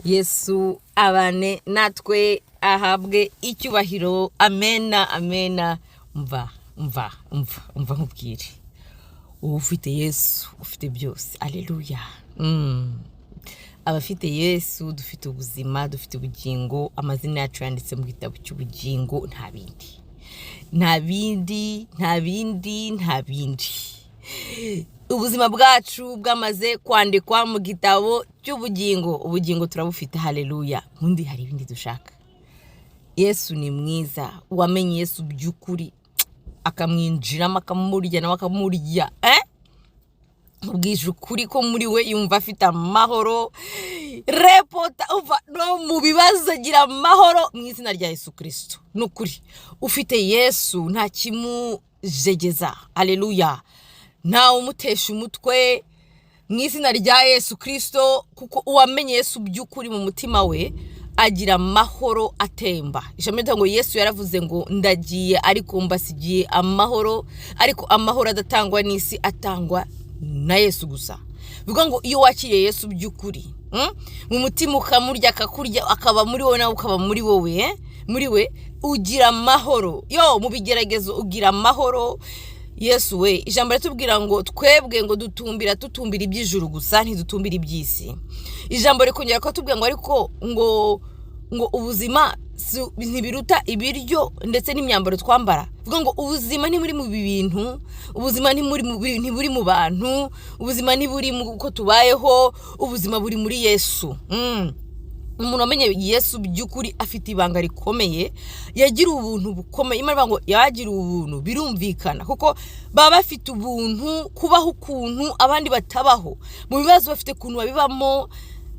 Yesu abane natwe, ahabwe icyubahiro. Amena, amena. Mva, mva, mva, mva nkubwire, uba ufite Yesu ufite byose. Aleluya. Abafite Yesu dufite ubuzima, dufite ubugingo, amazina yacu yanditse mu gitabo cy'ubugingo. Nta bindi, nta bindi, nta bindi, nta bindi. Ubuzima bwacu bwamaze kwandikwa mu gitabo cy'ubugingo. Ubugingo turabufite, haleluya. Ubundi hari ibindi dushaka? Yesu ni mwiza. Uwamenye Yesu by'ukuri, akamwinjiramo, akamurya, nawe akamurya, eh? Ubwije ukuri ko muri we yumva afite amahoro repota uva no mu bibazo, agira amahoro mu izina rya Yesu Kirisito. Ni ukuri, ufite Yesu nta kimujegeza. Aleluya. Ntawe umutesha umutwe mu izina rya Yesu Kirisito, kuko uwamenye Yesu by'ukuri mu mutima we agira amahoro atemba. Ijambo rivuga ngo Yesu yaravuze ngo: "Ndagiye, ariko mbasigiye amahoro, ariko amahoro adatangwa n'isi, atangwa na Yesu gusa." Bivuga ngo iyo wakiriye Yesu by'ukuri, mu mutima, ukamurya, akakurya, akaba muri wowe, nawe ukaba muri wowe, eh? Muri we ugira amahoro. Yo mu bigeragezo ugira amahoro. Yesu we, ijambo riratubwira ngo twebwe ngo dutumbira, tutumbira iby'ijuru gusa, ntidutumbira iby'isi. Ijambo rikongera kutubwira ngo ariko ngo ubuzima ntibiruta ibiryo ndetse n'imyambaro twambara? Bivuga ngo ubuzima ntiburi mu bintu, ubuzima ntiburi mu bantu, ubuzima ntiburi mu uko tubayeho, ubuzima buri muri Yesu. Umuntu wamenye Yesu by'ukuri afite ibanga rikomeye, yagira ubuntu bukomeye. Imana ivuga ngo yagira ubuntu, birumvikana, kuko baba bafite ubuntu kubaho ukuntu abandi batabaho. Mu bibazo bafite ukuntu babibamo.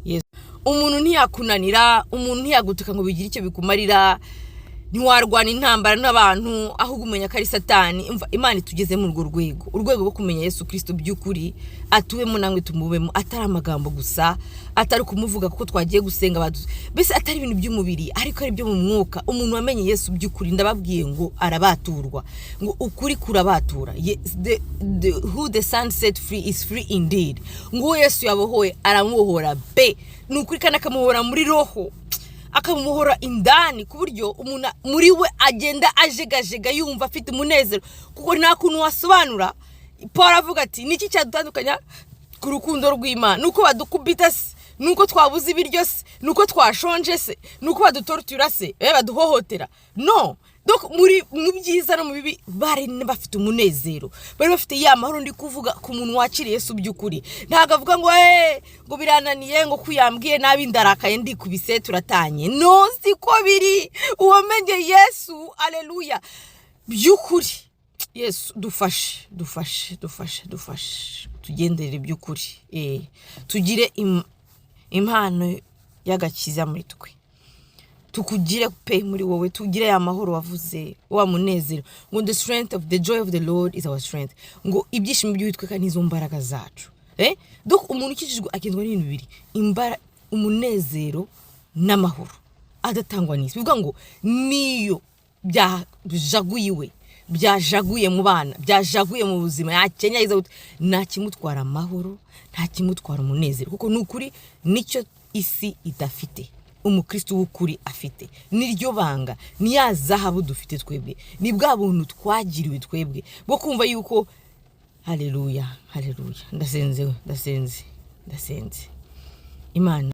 Yesu. Umuntu ntiyakunanira, umuntu ntiyagutuka ngo bigire icyo bikumarira, ntiwarwana intambara n'abantu, ahubwo umenya ko ari Satani. Umva, Imana itugeze muri urwo rwego, urwego rwo kumenya Yesu Kirisito by'ukuri, atubemo namwe tumubemo, atari amagambo gusa, atari kumuvuga kuko twagiye gusenga, mbese atari ibintu by'umubiri, ariko ari ibyo mu mwuka. Umuntu wamenye Yesu by'ukuri, ndababwiye ngo arabaturwa, ngo ukuri kurabatura. Who the Son set free is free indeed. Ngo uwo Yesu yabohoye aramubohora be, ni ukuri, kandi akamubohora muri roho, akamuhora indani, ku buryo umuntu muri we agenda ajegajega, yumva afite umunezero, kuko nta kuntu wasobanura. Paul avuga ati: "Niki cyadutandukanya ku rukundo rw'Imana? Nuko badukubita se? Nuko twabuze ibiryo se? Nuko twashonje se? Nuko badutortura se, baduhohotera?" No. Donc muri mu byiza no mu bibi bari bafite umunezero, bari bafite ya mahoro ndi kuvuga. Ku muntu wakiriye Yesu by'ukuri, ntabwo avuga ngo ngo birananiye, ngo kuyambwiye nabi, ndarakaye, ndikubise, turatanye. No, siko biri. Uwamenye Yesu, aleluya, by'ukuri, Yesu dufashe, dufashe, dufashe, dufashe tugendere by'ukuri, tugire impano y'agakiza muri twe, tukugire pe muri wowe, tugire ya mahoro wavuze, wa munezero, ngo "The strength of the joy of the Lord is our strength", ngo ibyishimo by'Uwiteka nizo mbaraga zacu. Donc umuntu ukijijwe agenzwa n'ibintu bibiri: umunezero n'amahoro adatangwa n'isi. Bivuga ngo niyo byajaguye iwe, byajaguye mu bana, byajaguye mu buzima, yakenya yiza gute, nta kimutwara amahoro, nta kimutwara umunezero, kuko ni ukuri nicyo isi idafite, umukristo w'ukuri afite. Niryo banga, ni ya zahabu dufite twebwe, ni bwa buntu twagiriwe twebwe bwo kumva yuko, haleluya, haleluya. Ndasenze, ndasenze, ndasenze Imana.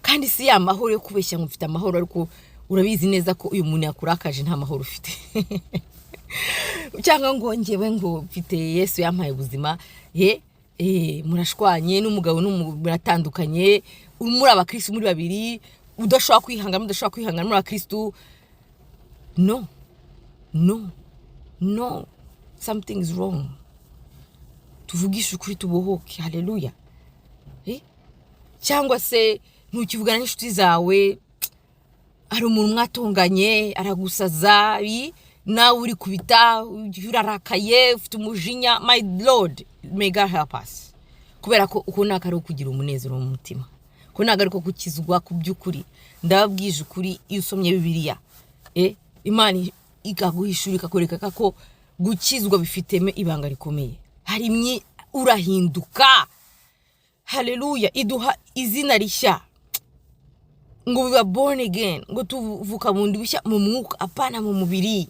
Kandi si ya mahoro yo kubeshya ngo mfite amahoro, ariko urabizi neza ko uyu muntu yakurakaje, nta mahoro ufite, cyangwa ngo ngewe ngo mfite Yesu, yampaye ubuzima. Ye murashwanye n'umugabo, muratandukanye, muri abakirisitu muri babiri, udashobora kwihangana, mudashobora kwihangana muri abakirisitu. No, no, no, something is wrong. Tuvugishe ukuri, tubohoke. Haleluya. Cyangwa se ntukivugana n'inshuti zawe, hari umuntu mwatonganye aragusaza, nawe uri kubita, urarakaye, ufite umujinya. My Lord, may God help us, kubera ko uko ntabwo ari ukugira umunezero mu mutima, ko ntabwo ari ko gukizwa ku by'ukuri. Ndababwije ukuri, iyo usomye Bibiliya, Imana ikaguhishura, ikakwereka ko gukizwa bifitemo ibanga rikomeye. Hari urahinduka. Haleluya. Iduha izina rishya. Ngo we are born again, ngo tuvuka bundi bushya mu mwuka, apana mu mubiri,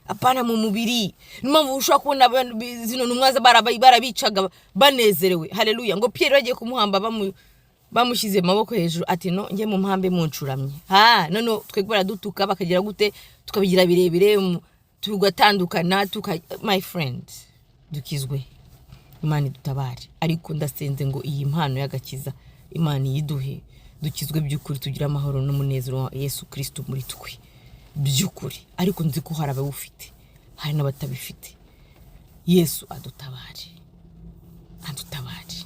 apana mu mubiri. Niyo mpamvu ushobora kubona zino ntumwa barabicaga banezerewe. Haleluya! Ngo Pierre bagiye kumuhamba, bamushyize mu maboko hejuru, ati: "No njye mu mpambe muncuramye." Ha none twebwe baradutuka, bakagira gute, tukabigira birebire, tugatandukana tuka. My friend, dukizwe, Imana idutabare. Ariko ndasenze ngo iyi mpano y'agakiza Imana iyiduhe, dukizwe by'ukuri, tugire amahoro n'umunezero wa Yesu Kirisito muri twe by'ukuri. Ariko nzi ko hari abawufite, hari n'abatabifite. Yesu adutabare, adutabare,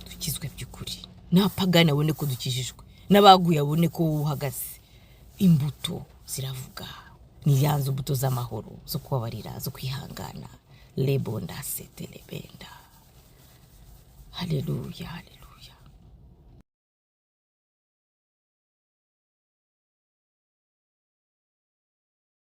dukizwe by'ukuri, n'abapagani abone ko dukijijwe, n'abaguye abone ko wowe uhagaze. Imbuto ziravuga, ni ya mbuto z'amahoro, zo kubabarira, zo kwihangana. Lebonda sete lebenda. Haleluya, haleluya.